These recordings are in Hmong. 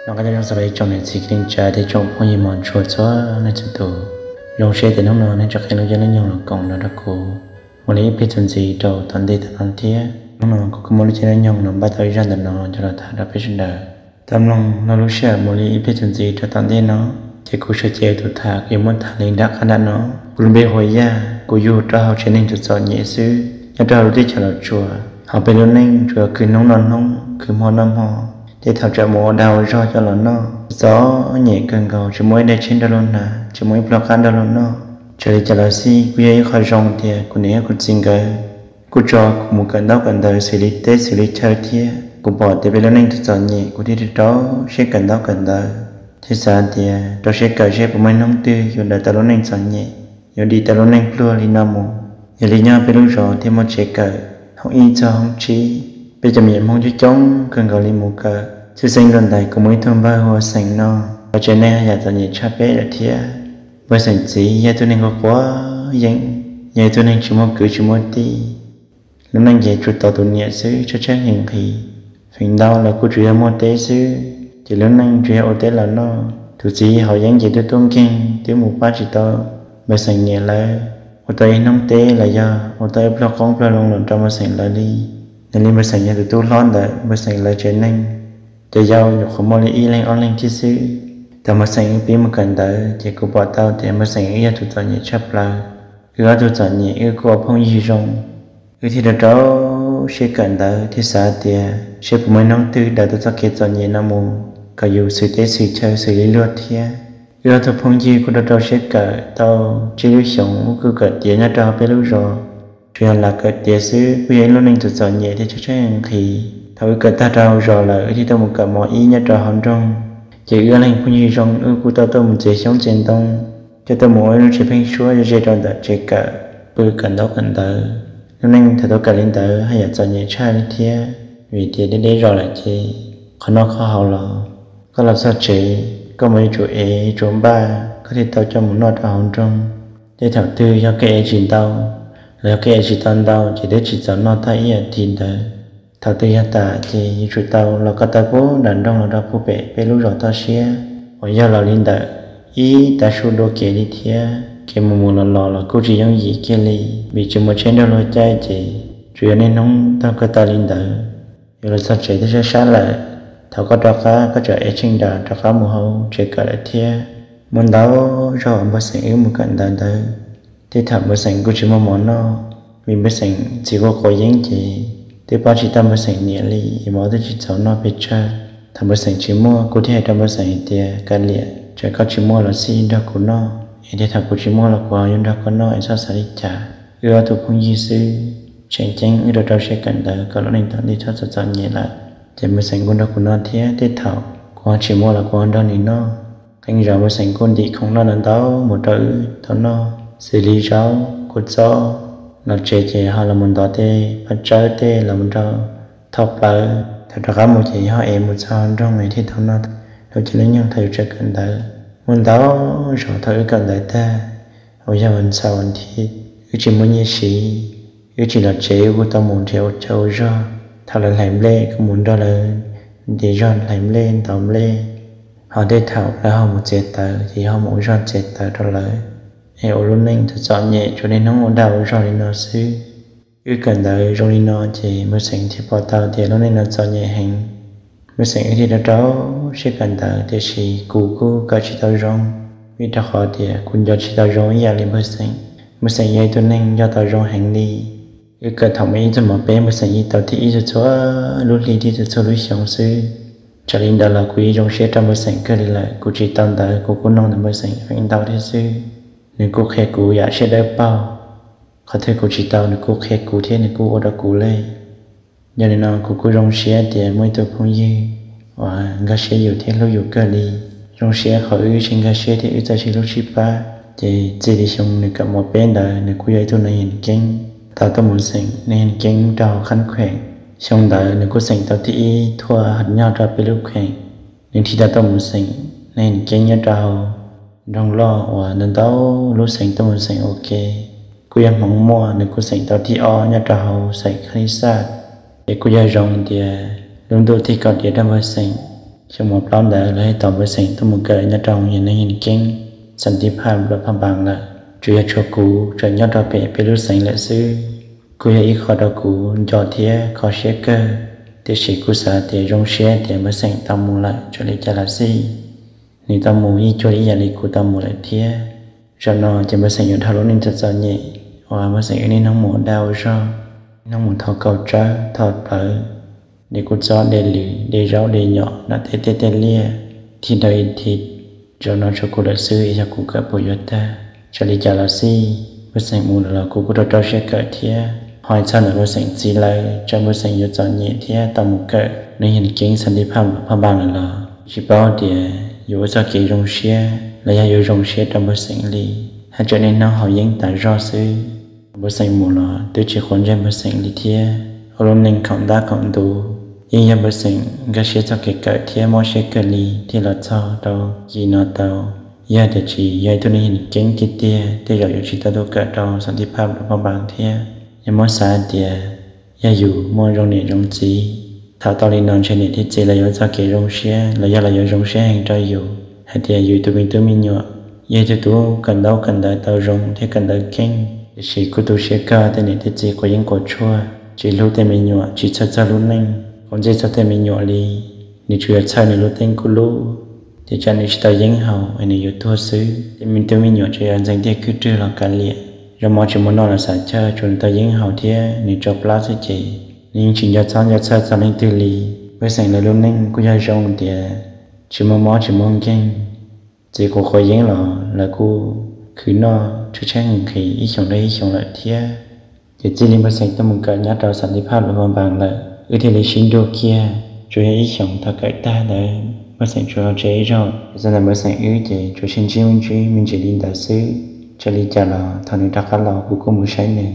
Nyob zoo txog rau ib tsoom niam txiv kwv tij neej tsa thiab tsoom phooj ywg mos ntsuam txhua leej txhua tus. Zoo siab tias hnub no nej tseem qhia lub caij lub nyoog los koom nrog rau kuv ua li ib pliag txuas ntxiv rau tom ntej tom no thiab. Hnub no kuv kuj muaj lub caij lub nyoog los npaj tau ib zaj ntawm no coj los tham rau peb sawv daws tau mloog. Nyob lub sij hawm mus li ib pliag txuas ntxiv rau tom ntej no, ces kuv sawv cev tus tham kuv yuav muab tham li nram qab nram no. Kuv lub npe hu ua Yaj, kuv yug rau hauv tsev neeg txom txom nyem xwb nyob rau hauv lub teb chaws Los Tsuas. Hauv peb lub neej tsuas yog khwv hnub noj hnub, khwv hmo noj hmo, tej thaum tseem mus ua dag ua zog coj los noj. Txom nyem kawg nkaus, tsis muaj ib daim tsheb nrog luag hnav, tsis muaj ib pluag qab nrog luag noj. Txawm li cas los xij kuj yog ib qho zoo tias kuv niam thiab kuv txiv nkawd kuj tso kuv mus kawm ntaub kawm ntawv xws li teb xws li chaw thiab. Kuv pom tias peb lub neej txom txom nyem, kuv thiaj rau siab kawm ntaub kawm ntawv thiab xav tias rau siab kawm seb puas muaj ib hnub twg yuav daws tau lub neej txom nyem, yuav dim tau lub neej pluag li no mus. Yog li nyob peb lub zos thiaj muaj tsev kawm hoob ib txog hoob tsib. Peb cov me nyuam Hmoob coob coob kawg nkaus li mus kawm. Tshwj xeeb dua ntais kuv muaj ib tug npawg hu ua Xeem no, lawv tsev neeg haj yam txom nyem tshaj peb lawm thiab. Npawg Xeem txiv yog ib tug neeg quav quav yeeb, yog ib tug neeg tsis muaj kwv tsis muaj tij. Lub neej ces tsuas tos tus niam xwb, tshaib tshaib nqhis nqhis. Feem ntau los kuj tsuas yog muaj teb xwb, ces lub neej tsuas yog ua teb los noj. Tus txiv haus yeeb ces twb tub nkeeg, twb mus pab tsis tau npawg Xeem niam lawv ua tau ib hnub teb los yog ua tau ib pluag qoob pluag loo los rau npawg Xeem lawv li. Yog li npawg Xeem yog tus tub hlob ntawm npawg Xeem lawv tsev neeg. Cov yau nyuam qhuav muaj li ib leeg ob leeg thiab xwb. Thaum npawg Xeem wb pib mus kawm ntawv ces kuv pom tau tias npawg Xeem wb yog tus txom nyem tshaj plaws. Wb ob tug txom nyem wb kuj ua phooj ywg zoo, wb thiaj rau rau siab kawm ntawv thiab xav tias seb puas muaj ib hnub twg daws tau txoj kev txom nyem no mus kom yus xwm teb xwm chaw xws li luag thiab. Wb ob tug phooj ywg kuj rau rau siab kawm tau tsib lub xyoos, wb kuj kawm tiav nyob rau hauv peb lub zos. Tsuas yog lam kawm tiav xwb, kuj yog ib lub neej txom txom nyem thiab tshaib tshaib nqhis. Thaum wb kawm tag rau hauv zos lawm wb thiaj tuaj mus kawm mos ib nyob rau hauv nroog. Ces wb ob leeg phooj ywg zoo, wb kuj tau tuaj mus txiav xyoob txiav ntoo, coj tuaj mus ua ib lub tsev pheeb suab ze ze rau ntawm tsev kawm, pw kawm ntaub kawm ntawv. Lub neej thaum tau kawm li ntawd haj yam txom nyem tshaj li thiab, vim tias deb deb zos lawm ces qhov noj qhov haus los koj los txog tsev, koj mus yuav tsum ev yuav tsum npaj koj thiaj tau coj mus noj rau hauv nroog. Tej thaum twg yog koj ev tsis ntau, los yog koj ev tsis tau ntau ces twb tsis txaus noj tag ib as thiv ntawd. Thaum twg yog tas ces yuav tsum tau los koj taw puag nram nroog los rau puag pem peb lub zos toj siab uas yog los li ntawm ib tav su dua kev li thiab. Kev mus mus los los los kuj tsis yooj yim kiag li, vim tsis muaj tsheb nrog luag caij ces tsuas yog niaj hnub taug koj taw li ntawd. Yuav los txog tsev twb sab sab lawm, thaum koj rov qab koj tseem ev tsheej nra rov qab mus hauv tsev kawm lawm thiab. Muaj ntau zaug npawg Xeem wb mus kawm ntawv ntawd, tej thaum npawg Xeem kuj tsis muaj mov noj, vim npawg Xeem txiv quav quav yeeb ces twb pab tsis tau npawg Xeem niam li, es mov twb tsis txaus noj pes tsawg. Thaum npawg Xeem tsis muaj kuv thiaj hais rau npawg Xeem hais tias, kav liam, txawm koj tsis muaj los xij nrog kuv noj, es tej thaum kuv tsis muaj los kuv ho yuav nrog koj noj es txhob xav li cas. Wb ob tug phooj ywg xwb, tseem ceeb wb rau rau siab kawm ntawv kom lub neej tom ntej txhob txom txom nyem lawm. Ces npawg Xeem kuj nrog kuv noj thiab, tej thaum kuv ho tsis muaj los kuv ho nrog nws noj. Qee zaum npawg Xeem kuj ntim khoom noj ntau ntau mus rau wb tau noj, xws li zaub, kua txob. Los tsev ces ho los mus ntov tej paj tsawb tej los mus rau thauj plaws. Thaum rov qab mus ces ho ev mus txog nroog es thiaj tau noj. Lub caij lub nyoog thaum yus tseem kawm ntawv, muaj ntau zaus thaum wb kawm ntawv tag, uas yog vas xaum vas thiv, wb tsis muaj nyiaj siv, wb tsis los tsev, wb kuj tau mus nrhiav ua chaw ua zog. Thaum lawv hlais nplej kuj mus nrog lawv ntiav zog hlais nplej ntaus nplej, ho tej thaum lawv ho mus txiav taws ces ho mus ua zog txiav taws rau lawv, es ua lub neej txom txom nyem tsuas niaj hnub ua dag ua zog li no xwb. Wb kawm ntawv zoo li no ces npawg Xeem thiaj pom tau tias lub neej no txom nyem heev. Npawg Xeem wb thiaj rau rau siab kawm ntawv, tiam sis kuv kuj kawm tsis tau zoo, vim rau qhov tias kuv nco tsis tau zoo ib yam li npawg Xeem. Npawg Xeem yog ib tug neeg nco tau zoo heev li. Wb kawm thaum muaj ib tug mos peb, npawg Xeem yeej tau thib ib txhua txhua lub hli thiab txhua txhua lub xyoo xwb. Txawm li ntawd los kuv yeej zoo siab rau npawg Xeem kawg li lawm, kuv tsis tau ntawv kuv kuj nug ntawm npawg Xeem feem ntau thiab xwb. Nws kuj qhia kuv yam siab dawb paug, qhov twg kuv tsis tau nws kuj qhia kuv thiab nws kuj ua rau kuv li. Yog li no kuv kuj zoo siab tias muaj ib tug phooj ywg uas nkag siab yus thiab hlub yus kawg li. Zoo siab qhov wb sib nkag siab thiab wb txawj sib hlub sib pab. Ces txij li xyoo nws kawm mos peb ntawd nws kuj yog ib tug neeg yeej keeb tau tuaj mus xeem, neeg yeej keeb rau hauv khab kheem. Xyoo ntawd nws kuj xeem tau thib ib thuaj nyob rau peb lub kheem. Nws thiaj tau tuaj mus xeem, neeg yeej keeb nyob rau hauv nroog loj uas ntau ntau lub xeem tuaj mus xeem ua ke. Kuj yog hmoov muaj nws kuj xeem tau thib ob nyob rau hauv xeem Khab Lis Xaj. Ces kuj yog zoo tias lub ntuj thiaj kaum diav rau npawg xeem. Xyoo mos plaub ntawd lawv thiaj tau npawg Xeem tuaj mus kawm nyob rau hoo yas neej yas keeb xas tiv phaj lawm phaj npaas lawm. Tsuas yog tshuav kuv tseem nyob rau pem peb lub xeev lawm xwb. Kuj yog ib qho rau kuv nco thiab kho siab kawg, tiam sis kuj xav tias zoo siab tias npawg Xeem tau mus lawm txawm li cas los xij. Nws tau mus yeej cuag li ib yam li kuv tau mus lawm thiab. Zaum no ces npawg Xeem yuav dhau lub neej txom txom nyem uas npawg Xeem wb niaj hnub mus ua dab ua zog, niaj hnub mus thov kaus tsawb thov plawv, de kua txob de lws de zaub de nyom nram tej teb tej liaj, thib dhau ib thib. Zaum no tshuav kuv lawm xwb es yog kuv kawm puas yuav tag. Txawm li cas los xij, npawg Xeem mus lawm los kuv kuj rau rau siab kawm thiab. Ho txog ntawm npawg Xeem txiv lawv, txawm npawg Xeem yuav txom nyem thiab tau mus kawm neej yas keeb xas tiv phaj lawm phaj npaas lawm los tsis paub tias yuav ua txoj kev zoo siab los yog yuav zoo siab rau npawg Xeem li, haj tseem niaj hnub haus yeeb tas zog xwb. Npawg Xeem mus los twb tsis quav ntsej npawg Xeem li thiab. Ua lub neej khoom dab khoom ntuv, yeej yog npawg Xeem nkag siab txoj kev kawm thiab mob siab kawg li thiaj los txog rau kis no tau. Yog tias tsis yog ib tug neeg keeb tiag tiag, tej zaum yuav tsis tau tuaj kawm rau xas tiv phaj lawm phaj npaas thiab. Yog muab xav tias yog yus muaj zoo niam zoo txiv, thaum tau li no ntshe niam thiab txiv lawv yuav txoj kev zoo siab los yog lawv yuav zoo siab heev rau yus hais tias yus tus me tub me nyuam yog ib tug tub kawm ntaub kawm ntawv tau zoo thiab kawm ntawv keej, tiam sis kuj tu siab kawg tej niam tej txiv quav yeeb quav tshuaj, tsis hlub tej me nyuam, tsis txhawj txog lub neej, quav ntsej txog tej me nyuam li. Nws tsuas yog txhawj nws lub teeb kuj lub, ces tsam nws tsis tau yeeb haus es nws yuav tuag xwb. Tej me tub me nyuam tsuas yog ntxeev tiaj khwb rwg los kav liam, zaub mov tsis muaj noj los xav chaw, tsuas nws tau yeeb haus thiab nws tso plab xwb ces nws yeej tsis nco txhob nco txhawj txog leej twg li. Npawg Xeem lawv lub neej kuj yog zoo tias tsis muaj mob tsis muaj nkeeg, txiv quav quav yeeb los lawv kuj khwv noj tshaib tshaib nqhis ib xyoos rau ib xyoos lawm thiab. Ces txij li npawg Xeem tuaj mus kawm nyob rau xas tiv phaj lawm phaj npaas lawm, wb thiaj li sib nrug kiag. Tsuas yog ib xyoos thaum kawm tag ntawd npawg Xeem tsuas los tsev ib zaug, ces txog ntawm npawg Xeem wb ces tsuas sib ntsib me ntsis me ntsis li ntawd xwb. Txawm li cas los thaum nws rov qab los kuv kuj mus saib nws,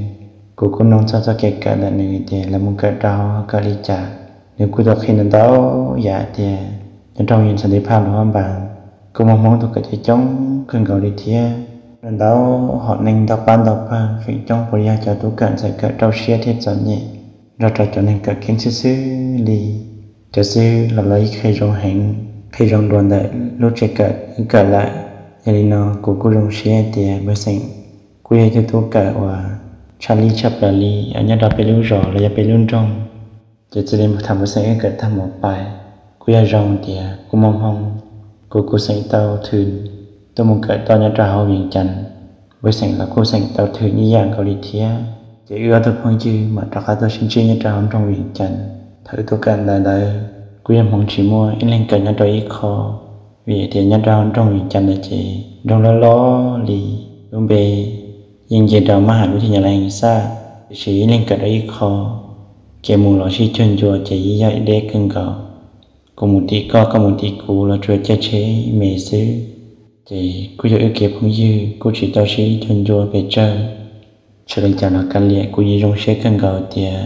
kuv kuj noog txog txoj kev kawm ntawm nws tias lawv mus kawm rau hauv kawm li cas. Nws kuj tau qhia ntau ntau yam tias nyob rau hoo yas xas tiv phaj lawm phaj npaas kuj muaj Hmoob tuaj kawm coob coob kawg nkaus li thiab. Ntau ntau hom neeg ntau pab ntau pawg feem coob puas yog cov tub kawm ntxawm kawm rau siab thiab txom nyem nrog rau cov neeg kawm keeb xwb xwb li. Cov xwb los lawv yeej qhia zoo heev, qhia zoo dua ntawm lub tsev kawm wb kawm lawm. Yog li no kuv kuj zoo siab tias npawg Xeem kuj yog ib tug tub kawm uas tshaj lij tshaj plaws li nyob rau peb lub zos los yog peb lub nroog. Ces txij li thaum npawg Xeem wb kawm tag mus pais, kuj yog zoo tias kuj muaj Hmoob, kuv kuj xeem tau thwm tuaj mus kawm toj nyob rau hauv Vias Cas, npawg Xeem los kuj xeem tau thwm ib yam nkaus li thiab. Ces wb ob tug phooj ywg mam rov qab tuaj sib ntsib nyob rau hauv nroog Vias Cas. Thaum wb tuaj kawm ntawd ntawd kuj yog hmoov tsis muaj ib leeg kawm nyob rau ib qho, vim tias nyob rau hauv nroog Vias Cas ntawd ces nroog loj loj li, lub npe yeej nce rau mab ham vib thij nyas las hees xaj, tiam sis ib leeg kawm rau ib qho, kev mus los sib cuag ncua ces yeej yog ib deb kawg nkaus. Kuv mus tim koj, koj mus tim kuv los tsuas caij tsheb me xwb, ces kuj yog wb kev phooj ywg kuj tsis tau sib cuag ncua pes tsawg. Txawm li cas los kav liam kuv yeej zoo siab kawg nkaus tias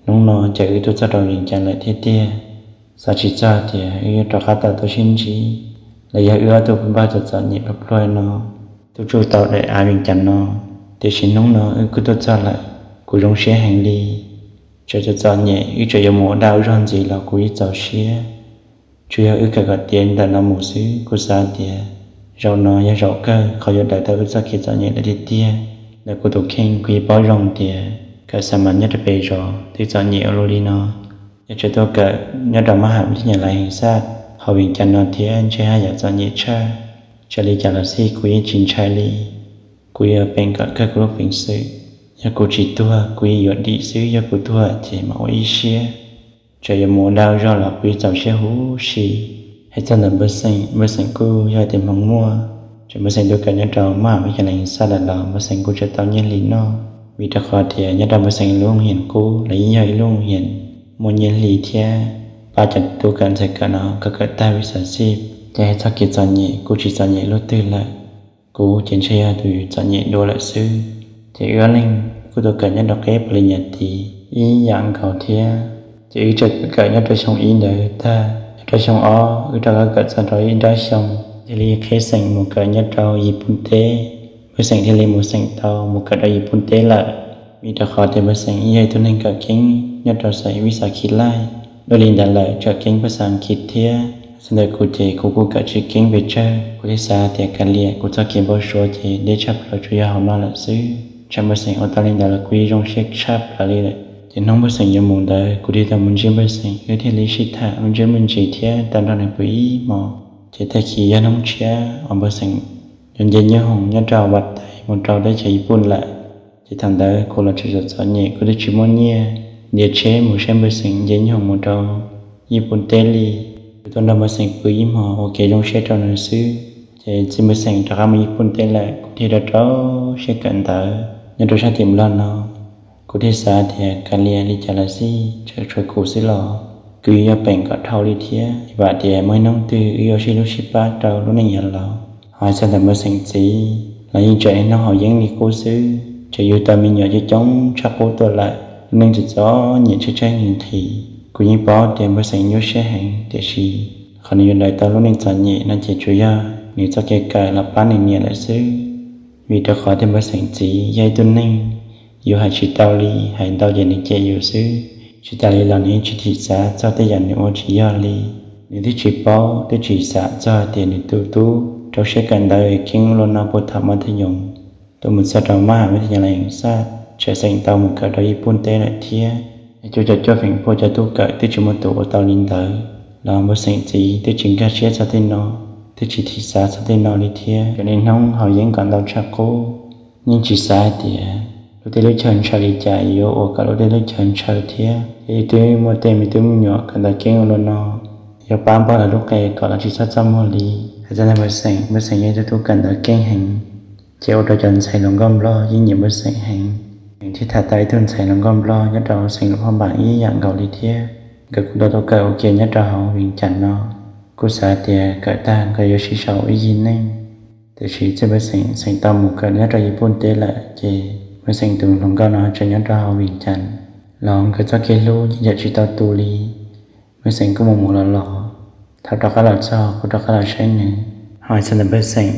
hnub no ces wb tuaj txog rau Vias Cas lawm thiab tiag. Xav tsis txog tias wb yuav rov qab tau tuaj sib ntsib, los yog wb ob tug npawg txom txom nyem pluag pluag no tuaj tsuj tau daim av Vias Cas no, tiam sis hnub no wb kuj tuaj txog lawm, kuv zoo siab heev li. Txawm txom txom nyem wb tseem yuav mus ua dab ua zog ntxiv los kuv yeej txaus siab. Tsuas yog wb kawm kom tiav ntawm no mus xwb, kuv xav tias zaum no yog zaum kawg qhov yuav daws tau wb txoj kev txom nyem lawm tiag tiag. Ntawm kuv tus kheej kuv yeej paub zoo tias kawm xa mas nyob rau pem zos twb txom nyem ua luaj li no, yog tseem tuaj kawm nyob rau mab ham vib thij nyas las hees xaj hauv Vias Cas no thiab ntshe haj yam txom nyem tshaj. Txawm li cas los xij kuv yeej tsis ntshai li. Kuv yuav peem kom kawg kuv lub peev xwm. Yog kuv tsis tuag kuv yeej yuav dim xwb, yog kuv tuag ces mam ua ib siab. Txawm yuav mus ua dab ua zog los kuv yeej txaus siab huv si. Hais txog ntawm npawg Xeem, npawg Xeem kuj yog tias hmoov muaj, txawm npawg Xeem tuaj kawm nyob rau mab ham vib thij nyas las hees xaj lawm los npawg Xeem kuj tseem tau nyiaj hli noj, vim rau qhov tias nyob rau npawg Xeem lub hoob hias kub los yeej yog ib lub hoob hias muaj nyiaj hli thiab pab cov tub kawm ntxawm kawm no kom kawm tag vij xav xij. Ces hais txog kev txom nyem kuj tsis txom nyem luaj twg lawm. Kuv ces ntshe yog tus txom nyem dua lawm xwb. Ces wb ob leeg kuj tuaj kawm nyob rau qib pos lis nyas tis ib yam nkaus thiab. Ces wb tseem kawm nyob rau xyoo ib ntawd tag, nyob rau xyoo ob wb rov qab kawm txog rau ib nrab xyoo, thiaj li qhib xeem mus kawm nyob rau Yis Pooj teb. Npawg Xeem thiaj li mus xeem tau mus kawm rau Yis Pooj teb lawm. Vim rau qhov tias npawg Xeem yog ib tug neeg kawm keeb nyob rau xeem vij xav khi laij, dua li ntawd lawm tseem keeb phaj xaj Askiv thiab. Xav ntawm kuv ces kuv kuj kawm tsis keeb pes tsawg, kuv thiaj xav tias kav liam, kuv txoj kev npau suav ces deb tshaj plaws tsuas yog hauv no lawm xwb. Tshaj npawg Xeem ua tau li ntawd los kuv yeej zoo siab tshaj plaws li lawm. Ces hnub npawg Xeem yuav mus ntawd kuv thiaj tau mus ntsib npawg Xeem, wb thiaj li sib tham me ntsis me ntsis thiab tau nrog nws pw ib hmos. Ces tag kis yog hnub tshiab uas npawg Xeem yuav nce nyoob hoom nyob rau Vaj Tais mus rau teb chaws Yij Pun lawm. Ces thaum ntawd kuv los tseem txom txom nyem, kuv twb tsis muaj nyiaj ntiav tsheb mus saib npawg Xeem nce nyoob hoom mus rau Yij Pun teb li. Kuv tau nrog npawg Xeem pw ib hmos ua kev zoo siab rau nws xwb. Ces txij npawg Xeem rov qab mus Yij Pun teb lawm kuv thiaj rau rau siab kawm ntawv nyob rau sab tim Nplog no. Kuv thiaj xav tias kav liam, li cas los xij tseem tshuav kuv xwb los kuv yuav yog peem kom dhau li thiab, vam tias muaj ib hnub twg wb yuav sib hlub sib pab rau lub neej yav laus. Ho hais txog ntawm npawg Xeem txiv los yeej tseem hnub haus yeeb li qub xwb, tseem yug tau me nyuam coob coob tshaj qub tuaj lawm. Lub neej txom txom nyem tshaib tshaib nqhis nqhis. Kuv yeej paub tias npawg Xeem nyuaj siab heev, tiam sis qhov nws yuav daws tau lub neej txom nyem no ces tsuas yog nws txoj kev kawm los pab nws niam lawm xwb. Vim rau qhov tias npawg Xeem txiv yog ib tug neeg yus hais tsis tau li, hais ntau ces nws cem yus xwb. Tsis tas li los nws yeej tsis thim xav txog tej yam nws ua tsis yog li. Nws twb tsis paub, twb tsis xam txog tias nws tus tub rau siab kawm ntawv keeb ua luaj no puag thaum mab thaj yoos tuaj mus txog rau mab has mab thaj yoos laj xaj, tseem xeem tau mus kawm rau Yij Pun teb lawm thiab. Yog cov cov cuaj feem pua cov tub kawm twb tsis muaj tus ua tau li ntawd los npawg Xeem txiv twb tsis nkag siab txog tej no, twb tsis thim xav txog tej no li thiab. Cov niaj hnub haus yeeb kom ntau tshaj qub, yeej tsis xav hais tias lub teb lub chaw ntshaw li cas yuav ua kom lub teb lub chaw ntshaw thiab. Ces twb muaj tej me tub me nyuam kawm ntawv keeb ua luaj no, yuav pab npog lawv lub qe kom lawv tsis txhob txaj muag li. Hais txog ntawm npawg Xeem, npawg Xeem yog ib tug tub kawm ntawv keej heev, ces ua rau cov ntxhais hluas nkauj Nplog yeej nyiam npawg Xeem heev. Nws thiaj tham tau ib tug ntxhais hluas nkauj Nplog nyob rau Xeem Lus Phoj Npam ib yam nkaus li thiab. Nkawd kuj tau tuaj kawm ua ke nyob rau hauv Vees Cas no. Kuj xav tias kawm tag nkawd yuav sib sau ib yig neej. Tiam sis txij npawg Xeem xeem tau mus kawm nyob rau Yij Pun teb lawm ces npawg Xeem tus hluas nkauj no tseem nyob rau hauv Vees Cas, los nkawd txoj kev hlub yeej yam tsis tau tu li. Npawg Xeem kuj mus mus los los, thaum rov qab los txog kuv rov qab los saib nws. Ho hais txog ntawm npawg Xeem,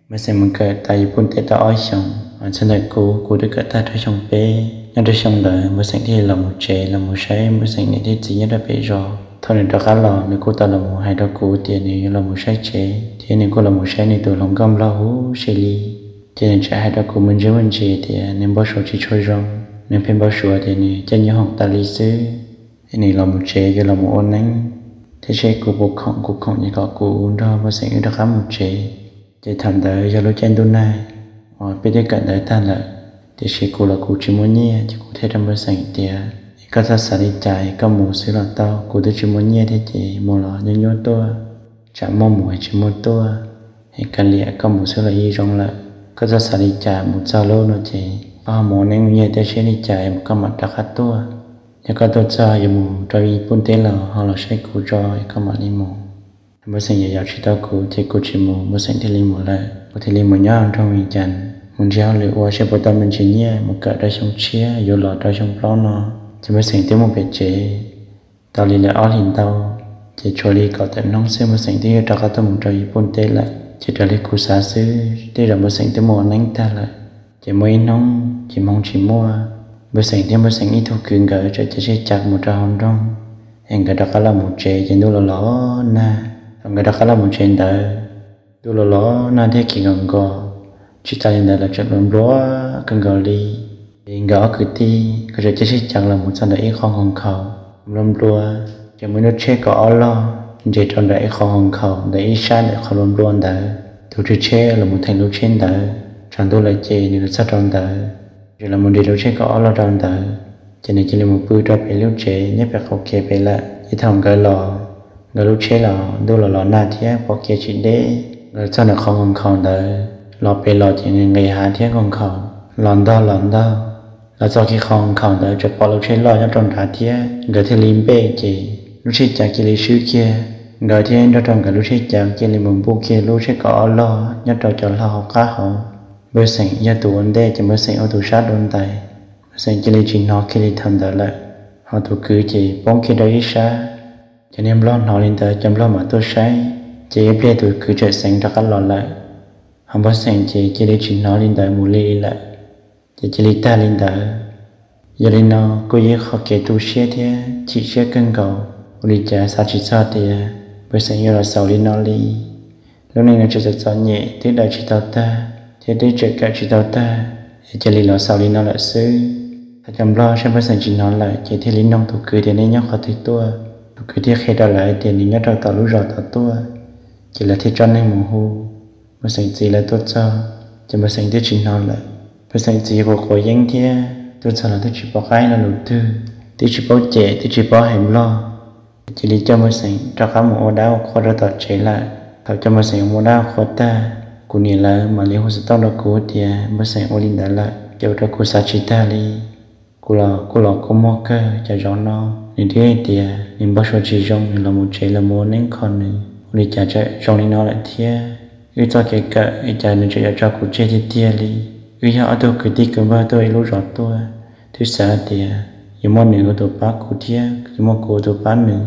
npawg Xeem mus kawm tas Yij Pun teb tau ob xyoos. Ho hais txog ntawm kuv, kuv twb kawm tag rau xyoo peb. Nyob rau xyoo ntawd npawg Xeem thiaj los mus tsev los mus saib npawg Xeem niam thiab txiv nyob rau pem zos. Thaum nws rov qab los nws kuj tau los mus hais rau kuv tias nws yuav los mus saib tsev thiab nws kuj los mus saib nws tus hluas nkauj Nplog huv si li. Ces nws tseem hais rau kuv me ntsis me ntsis tias nws npau suav tsis tshua zoo, nws pheej npau suav tias nws caij nyoob hoom tas li xwb, nws los mus tsev yuav los mus ua neeb, thiab seb kuv puas khoom, kuv khoom ces kom kuv nrog npawg Xeem wb rov qab mus tsev. Ces thaum ntawd yog lub caij ntuj nag uas peb twb kawm ntawv tag lawm, tiam sis kuv los kuv tsis muaj nyiaj ces kuv thiaj rau npawg Xeem tias, es koj txhob xav li cas, koj mus xwb los tau, kuv twb tsis muaj nyiaj thiab ces mus los nyuaj nyuaj tuaj, tsam muaj mus es tsis muaj tuaj. Es kav liam, koj mus xwb los yeej zoo lawm. Koj txhob xav li cas, mus txog lub no ces koj ho mus ua neeb ua yaig tej siab li cas es koj mam rov qab tuaj. Yog koj tuaj txog yuav mus rau Yij Pun teb los ho los saib kuv tso es koj mam li mus. Npawg Xeem yaum yaum tsis tau kuv ces kuv tsis mus, npawg Xeem thiaj li mus lawm. Kuv thiaj li mus nyob nroog Vees Cas mus nrhiav hauj lwm ua seb puas tau me ntsis nyiaj mus kawm rau xyoo tshiab yuav los rau xyoo plaub no. Ces npawg Xeem twb mus pem tsev tau li lawm ob hlis ntau, ces tshuav li kaum tawm hnub xwb npawg Xeem twb yuav rov qab tuaj mus rau Yij Pun teb lawm. Ces raws li kuv xav xwb, tej zaum npawg Xeem twb mus ua neeb tag lawm. Ces muaj ib hnub ces hmoov tsis muaj, npawg Xeem thiab npawg Xeem ib tug kwv nkawd txawm caij tsheb cav mus rau hauv nroog, es nkawd rov qab los mus tsev ces ntuj los los nag. Thaum nkawd rov qab los mus tsev ntawd, ntuj los los nag thiab kev nkaus nkos, tsis tas li ntawd los tseem nplua nplua kawg nkaus li. Ces nkawd ob kwv tij nkawd txawm caij tsheb cav los mus txog ntawm ib qho nkhaus nkhaus nplua nplua, ces muaj ib lub tsheb kaum ob log nres rau nram ib qho nkhaus nkhaus ntawm ib sab ntawm qhov nplua nplua ntawd. Tus tswv tsheb los mus theem lub tsheb ntawd, tshav ntuj lawm ces nws los txog rau ntawd, ces los mus nres lub tsheb kaum ob log rau ntawd, ces nws cia li mus pw rau pem lub tsev nyob pem qaum kev pem lawm. Ces thaum nkawd los, nkawd lub tsheb los ntuj los los nag thiab pom kev tsis deb, nkawd txog ntawm qhov nkhaus nkhaus ntawd, los pem los ces nqis nqis hav thiab nkhaus nkhaus, los ntog los ntog, los txog kiag qhov nkhaus ntawd txawm pom lub tsheb loj nyob rau nrad thiab, nkawd thiaj li npej ces lub tsheb cav cia li swb kiag. Nkawd thiaj nrog rau nkawd lub tsheb cav cia li mus npuj kiag lub tsheb kaum ob log nyob rau cov hlau hauv qab hauv. Npawg Xeem yog tus ua ntej ces npawg Xeem ua tus sab dua ntais. Npawg Xeem cia li tsis hnov kiag li thaum ntawd lawm, ho tus kwv ces poob kiag rau ib sab. Cov niag nplog hnov li ntawd cov nplog mam tuaj saib, ces ib pliag tus kwv txawm xeev rov qab los lawm. Ho npawg Xeem ces cia li tsis hnov li ntawd mus li li lawm, ces cia li tag li ntawd. Yog li no kuj yog ib qho kev tu siab thiab chim siab kawg nkaus, ua li cas xav tsis txog tias Npawg Xeem yuav los xaus li no li. Lub neej no tseem txom txom nyem, twb daws tsis tau tag thiab twb tseem kawm tsis tau tag, es cia li los xaus li no lawm xwb. Thaum cov Nplog saib Npawg Xeem tsis hnov lawm ces thiaj li noog tus kwv tias nej nyob qhov twg tuaj. Tus kwv thiaj qhia rau lawv tias nws nyob rau tom lub zos tod tuaj. Ces lawv thiaj tso neeg mus hu Npawg Xeem txiv lawv tuaj txog. Ces Npawg Xeem twb tsis hnov lawm. Npawg Xeem txiv quav quav yeeb thiab tuaj txog los twb tsis pom qab lo lus twg, twb tsis paub cem, twb tsis paub hais Nplog. Cia li coj Npawg Xeem rov qab mus ua dab ua qhua rau tom tsev lawm. Thaum coj Npawg Xeem mus ua dab ua qhua tag, kuv niam lawv mam li hu xov tooj rau kuv tias Npawg Xeem ua li ntawd lawm, ces ua rau kuv xav tsis tag li. Kuv los kuj los kua muag kawg, cas zaum no nws twb hais tias nws npau suav tsis zoo, nws los mus tsev los mus ua neeb kho nws, ua li cas tseem zoo li no lawm thiab. Wb txoj kev kawm li cas nws tseem yuav tso kuv tseg tiag tiag li. Wb yog ob tug kwv tij kwv npawg tuaj ib lub zos tuaj, twb xav tias yuav muaj nws ua tus pab kuv thiab yuav muaj kuv ua tus pab nws.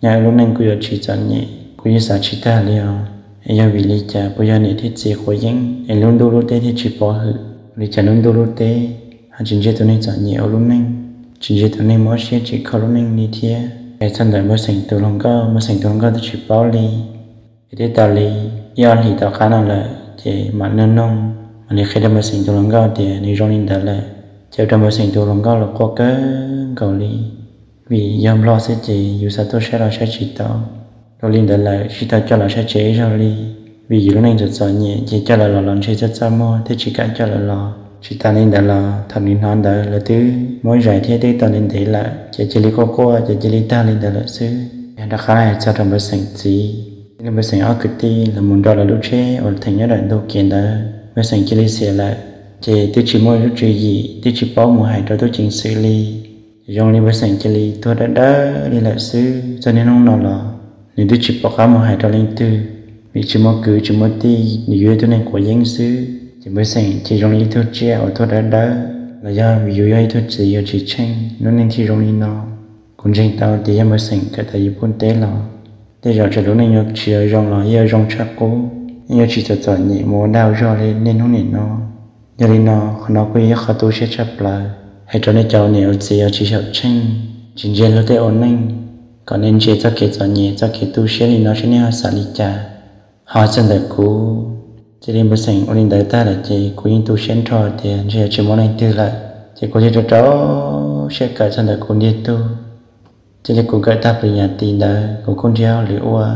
Nyob wb lub neej kuj yuav tsis txom nyem, kuv yeej xav tsis tag li os. Es yog vim li cas, puas yog niam thiab txiv quav yeeb es lub ntuj lub teb thiaj tsis pov hwm? Ua li cas lub ntuj lub teb ho tsis ntsia tus neeg txom nyem ua lub neej, tsis ntsia tus neeg mob siab tsis kho lub neej li thiab? Es txog ntawm Npawg Xeem tus hluas nkauj, Npawg Xeem tus hluas nkauj twb tsis paub li. Es twb tau li ib ob hlis tom qab no lawm ces mam nug noog, mam li qhia rau Npawg Xeem tus hluas nkauj tias nws zoo li ntawd lawm. Ces ua rau Npawg Xeem tus hluas nkauj los quaj kawg nkaus li. Vim yog Nplog xwb ces yus xav tuaj saib los saib tsis tau. Dhau li ntawd lawm tsis tau coj los saib tsev ib zaug li. Vim yus lub neej txom txom nyem ces coj lawv los los ntshe txaj txaj muag thiab tsis kam coj lawv los. Tsis tas li ntawd los thaum nws hnov ntawd lawv twb muab zais thiab twb tau ntev ntev lawm, ces cia li quaj quaj ces cia li tag li ntawd lawm xwb. Yog rov qab hais txog rau Npawg Xeem txiv, Npawg Xeem ob kwv tij los mus nrog lawv lub tsheb uas theem nyob daim ntug kev ntawd. Npawg Xeem cia li xiam lawm, ces twb tsis muaj lub tswv yim, twb tsis paub mus hais rau tub ceev xwm li. Ces zoo li Npawg Xeem cia li tuag dawb dawb li lawm xwb. Txog niaj hnub no los nws twb tsis pom qab mus hais rau leej twg, vim tsis muaj kwv tsis muaj tij, nws yog ib tug neeg quav yeeb xwb. Ces Npawg Xeem ces zoo li ib tug tsiaj uas tuag dawb dawb, los yog vim yus yog ib tug txiv uas tsis tsheej, lub neej thiaj zoo li no. Kuv ntseeg tau tias yog Npawg Xeem kawm tas yus pub teb los, tej zaum tseem lub neej yuav tsis yog zoo los yuav zoo tshaj qub, yeej yuav tsis txom txom nyem mus ua dab ua zog li niaj hnub nim no. Yog li no, qhov no kuj yog ib qho tu siab tshaj plaws hais rau nej cov niam ua txiv uas tsis xyaum tsheej, tsis ntsia luag tej ua neej, kom nej ntsia txoj kev txom nyem, txoj kev tu siab li no seb nej ho xav li cas. Ho txog ntawm kuv, cia li Npawg Xeem ua li ntawd tag lawm ces kuv yeej tu siab nrho tias ntshe yuav tsis muaj leej twg lawm. Ces kuv thiaj rau rau siab kawm txog ntawm kuv ntiag tug. Cia li kuv kawm tag plis nyas tis ntawd kuv kuj nrhiav hauj lwm ua,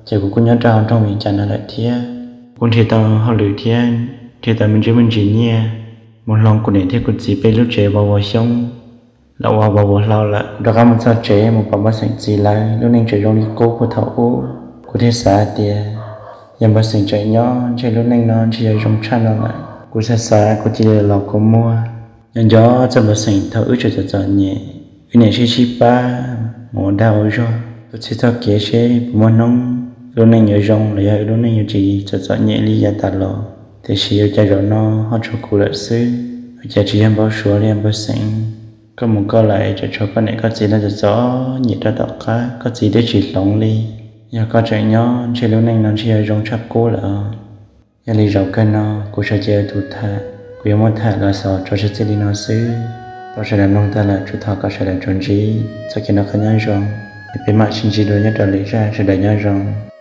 ces kuv kuj nyob rau hauv nroog Vias Cas no lawm thiab. Kuv kuj nrhiav tau hauj lwm thiab nrhiav tau me ntsis me ntsis nyiaj mus hloov kuv niam thiab kuv txiv peb lub tsev vau vau xyoob los ua vau vau hlau lawm. Kuv rov qab mus txog tsev mus pom Npawg Xeem txiv lawv lub neej tseem zoo li qub puag thaum ub. Kuv thiaj xav tias yog Npawg Xeem tseem nyob ntshe lub neej no ntshe yuav zoo tshaj no lawm. Kuv xav xav kuv cia li los kua muag. Nyob nco txog Npawg Xeem thaum wb tseem txom txom nyem, wb niam sib sib pab mus ua dag ua zog, ua txhij txoj kev seb puas muaj hnub wb lub neej yuav zoo los yog wb lub neej yuav tsis txom txom nyem li yav tas los. Tiam sis ua cas zaum no ho tshuav kuv lawm xwb? Ua cas tsis yog npau suav li Npawg Xeem? Koj mus koj lawm es tseem tshuav koj niam koj txiv lawv txom txom nyem rau tom qab, koj txiv twb tsis hloov li. Yog koj tseem nyob ntshe lub neej no ntshe yuav zoo tshaj qub lawm os. Yog li zaum kawg no kuv sawv cev tus tham, kuv yuav muab tham los xaus tso tseg txij li no xwb. Thov sawv daws mloog tag lawm tsuas thov kom sawv daws tsuas ntsib txoj kev noj qab nyob zoo, es peb mam sib ntsib dua nyob rau lwm zaj. Sawv daws nyob zoo.